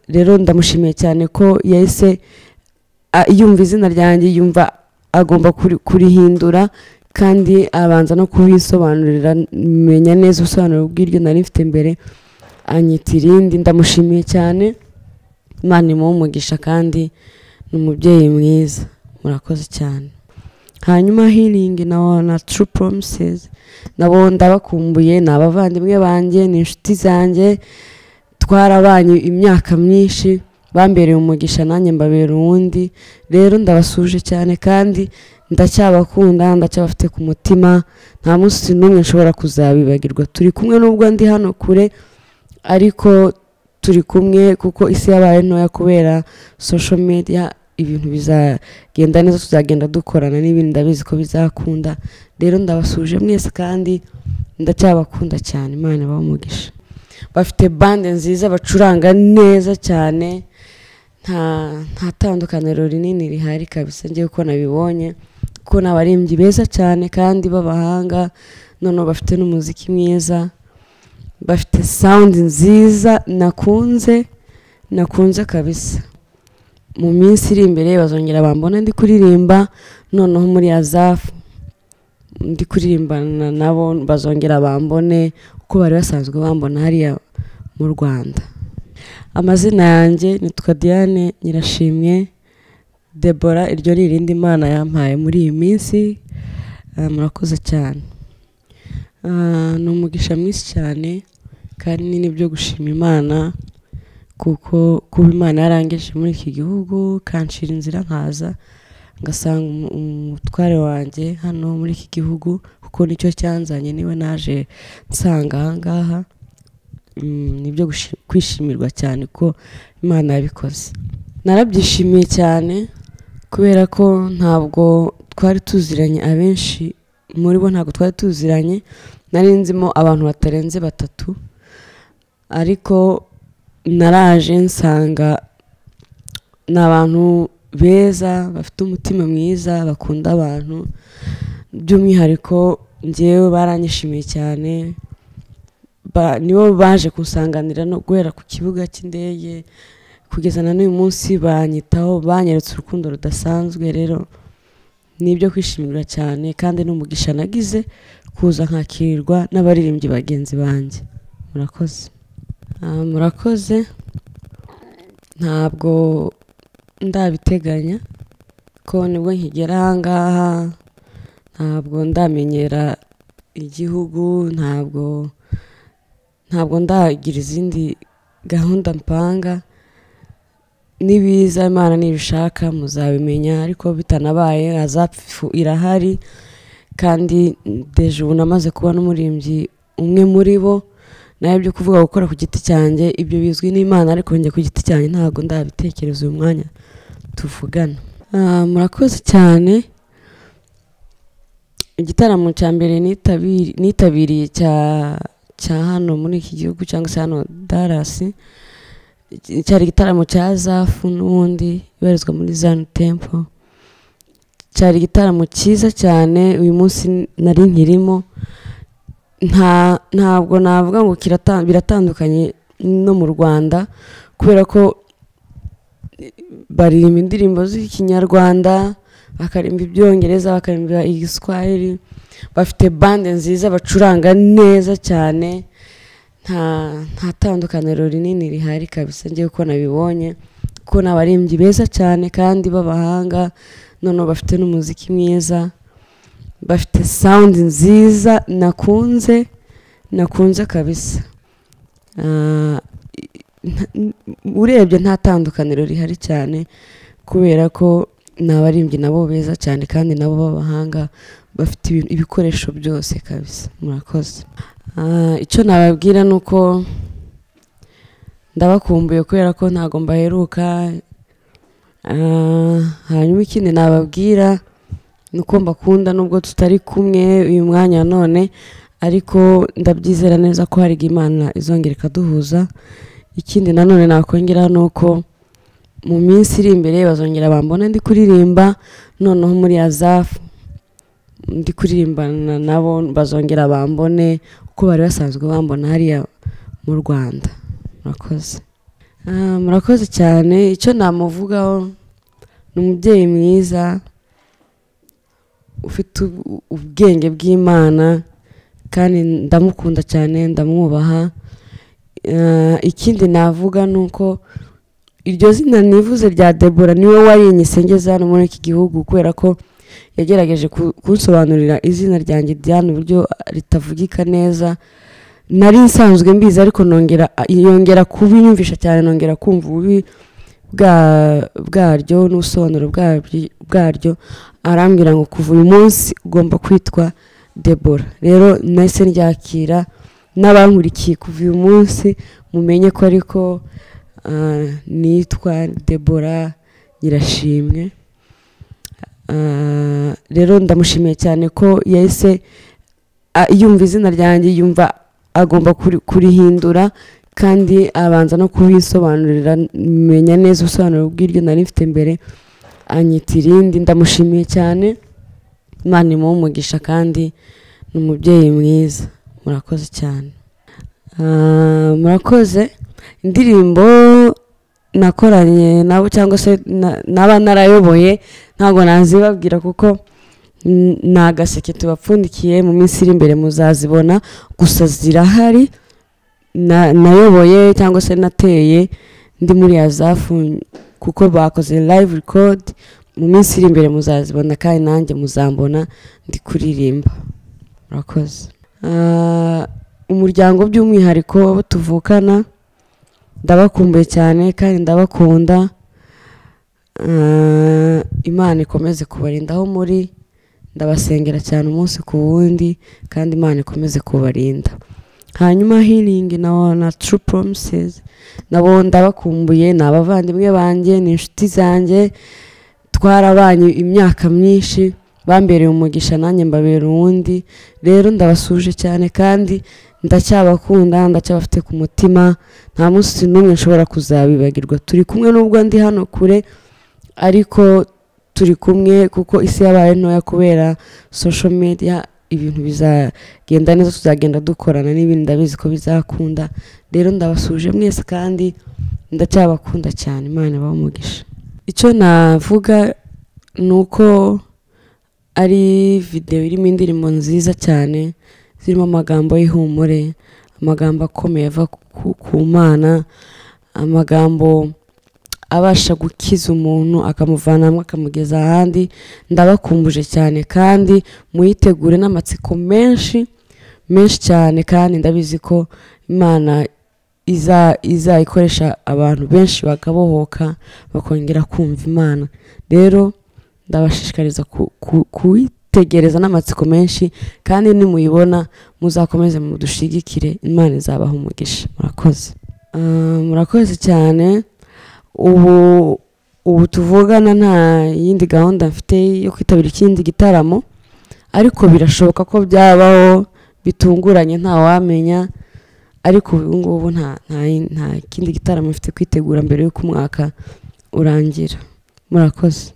Rero ndamushimiye cyane ko yahise yumva izina ryanjye, yumva agomba kurihindura, kandi abanza no kubisobanurira, menya neza ubusobanuro bw'iryo nari mfite mbere, anyita irindi. Ndamushimiye cyane, Imana imuhe umugisha, kandi ni umubyeyi mwiza, murakoze cyane. Hanyuma Healing na True Promises nabo ndabakumbuye, ni abavandimwe banjye, ni inshuti zanjye, twarabanye imyaka myinshi, bambereye umugisha nanjye mbabera uwundi. Rero ndabasuje cyane kandi ndacyabakunda, ndacyabafite ku mutima, nta munsi n'umwe nshobora kuzabibagirwa. Turi kumwe nubwo ndi hano kure, ariko turi kumwe kuko isi yabaye ntoya kubera social media. Ibintu bizagenda neza, tuzagenda dukorana n'ibindi, ndabizi ko bizakunda. Rero ndabasuje mwese kandi ndacyabakunda cyane, Imana ibahe umugisha. Bafite bande nziza, bacuranga neza cyane, nta tandukaniro rinini rihari kabisa, ngiye uko nabibonye, kuko ni abaririmbyi beza cyane kandi b'abahanga, noneho bafite n'umuziki mwiza, bafite sound nziza nakunze kabisa. Mu minsi iri imbere bazongera bambona ndi kuririmba, noneho muri Azafu ndi kuririmbana nabo, bazongera bambone uko bari basanzwe bambona hariya mu Rwanda. Amazina yanjye nitwa Diane Nyirashimwe Deborah, iryo ni irindi Imana yampaye muri iyi minsi. Murakoze cyane. Ni umugisha mwinshi cyane kandi ni n'ibyo gushima Imana, kuko kuba Imana yarangije muri iki gihugu kanshira inzira nkaza ngasanga umutware wanjye hano muri iki gihugu, kuko nicyo cyanzanye, niwe naje nsanga aha ngaha. Nibyo kwishimirwa cyane ko Imana yabikoze. Narabyishimiye cyane kubera ko ntabwo twari tuziranye, abenshi muri bo ntabwo twari tuziranye, nari nzimo abantu batarenze 3, ariko naraje nsanga ni abantu beza, bafite umutima mwiza, bakunda abantu, by'umwihariko njyewe baranyishimiye cyane. Nibo baje kunsanganira no guhera ku kibuga cy'indege kugeza na n'uyu munsi, banyitaho, banyeretse urukundo rudasanzwe. Rero ni ibyo kwishimirwa cyane kandi n'umugisha nagize kuza nkakirirwa n'abaririmbyi bagenzi banjye. Murakoze. Murakoze. Ntabwo ndabiteganya ko nibwo nkigera aha ngaha, ntabwo ndamenyera igihugu, ntabwo ndagira izindi gahunda mpanga. Nibiza Imana nibishaka muzabimenya, ariko bitanabaye Azafu irahari, kandi deje ubu namaze kuba n'umuririmbyi umwe muri bo. Nawe byo kuvuga gukora ku giti cyanjye ibyo bizwi n'Imana, ariko njye ku giti cyanjye ntabwo ndabitekereza uyu mwanya tuvugana. Murakoze cyane. Igitaramo cya mbere nitabiriye cya hano muri iki gihugu cyangwa se hano Dallas, cyari igitaramo cya Azafu n'ubundi ibarizwa muri Zion Temple. Cyari igitaramo cyiza cyane, uyu munsi nari nkirimo. Ntabwo navuga ngo biratandukanye no mu Rwanda, kubera ko baririmba indirimbo z'Ikinyarwanda, bakarimba Ibyongereza, bakarimba Igiswahili, bafite bande nziza, bacuranga neza cyane, nta tandukaniro rinini rihari kabisa, ngiye uko nabibonye, kuko ni abaririmbyi beza cyane kandi b'abahanga, noneho bafite n'umuziki mwiza, bafite sound nziza nakunze kabisa. Urebye nta tandukaniro rihari cyane, kubera ko ni abaririmbyi nabo beza cyane kandi nabo b'abahanga, bafite ibikoresho byose kabisa. Murakoze. Icyo nababwira nuko ndabakumbuye kubera ko ntago mbaheruka. Hanyuma ikindi nababwira nuko mbakunda nubwo tutari kumwe uyu mwanya none, ariko ndabyizera neza ko hari Imana izongera ikaduhuza. Ikindi nanone nakongera nuko mu minsi iri imbere bazongera bambona ndi kuririmba, noneho muri Azafu ndi kuririmbana nabo, bazongera bambone uko bari basanzwe bambona hariya mu Rwanda. Murakoze. Murakoze cyane. Icyo namuvugaho ni umubyeyi mwiza ufite ubwenge bw'Imana, kandi ndamukunda cyane, ndamwubaha. Ikindi navuga ni uko iryo zina nivuze rya Debora niwe warinyise ngeze hano muri iki gihugu, kubera ko yagerageje kunsobanurira izina ryanjye Diane uburyo ritavugika neza. Nari nsanzwe mbizi, ariko yongera kubinyumvisha cyane, nongera kumva ububi bwaryo n'ubusobanuro bwaryo. Arambwira ngo kuva uyu munsi ugomba kwitwa Debora. Rero nahise ndyakira, n'abankurikiye kuva uyu munsi mumenye ko ariko nitwa Debora Nyirashimwe. Rero ndamushimiye cyane ko yahise yumva izina ryanjye, yumva agomba kurihindura, kandi abanza no kubisobanurira, menya neza ubusobanuro bw'iryo nari mfite mbere, anyita irindi. Ndamushimiye cyane, Imana imuhe umugisha, kandi ni umubyeyi mwiza. Murakoze cyane. Murakoze. Indirimbo nakoranye nabo cyangwa se naba narayoboye ntabwo nazibabwira, kuko ni agaseke tubapfundikiye, mu minsi iri imbere muzazibona, gusa zirahari. Nayoboye cyangwa se nateye ndi muri Azafu, kuko bakoze live record. Mu minsi iri imbere muzazibona, kandi nanjye muzambona ndi kuririmba. Murakoze. Umuryango by'umwihariko abo tuvukana ndabakumbuye cyane kandi ndabakunda. Imana ikomeze kubarinda aho muri, ndabasengera cyane umunsi ku wundi, kandi Imana ikomeze kubarinda. Hanyuma Healing na True Promises nabo ndabakumbuye, ni abavandimwe banjye, ni inshuti zanjye, twarabanye imyaka myinshi, bambereye umugisha nanjye mbabera uwundi. Rero ndabasuje cyane kandi ndacyabakunda, ndacyabafite ku mutima, nta munsi n'umwe nshobora kuzabibagirwa. Turi kumwe nubwo ndi hano kure, ariko turi kumwe kuko isi yabaye ntoya kubera social media. Ibintu bizagenda neza, tuzagenda dukorana n'ibindi, ndabizi ko bizakunda. Rero ndabasuje mwese kandi ndacyabakunda cyane, Imana ibahe umugisha. Icyo navuga ni uko ari video irimo indirimbo nziza cyane, zirimo amagambo y'ihumure, amagambo akomeye ava ku Mana, amagambo abasha gukiza umuntu akamuvana hamwe akamugeza ahandi. Ndabakumbuje cyane kandi muyitegure n'amatsiko menshi menshi cyane, kandi ndabizi ko Imana izayikoresha abantu benshi bakabohoka bakongera kumva Imana. Rero ndabashishikariza kuyitegereza n'amatsiko menshi, kandi nimuyibona muzakomeze mudushigikire, Imana izabaha umugisha. Murakoze. Murakoze cyane. Ubu tuvugana nta yindi gahunda mfite yo kwitabira ikindi gitaramo, ariko birashoboka ko byabaho bitunguranye, nta wamenya. Ariko ubu ngubu nta kindi gitaramo mfite kwitegura mbere y'uko umwaka urangira. Murakoze.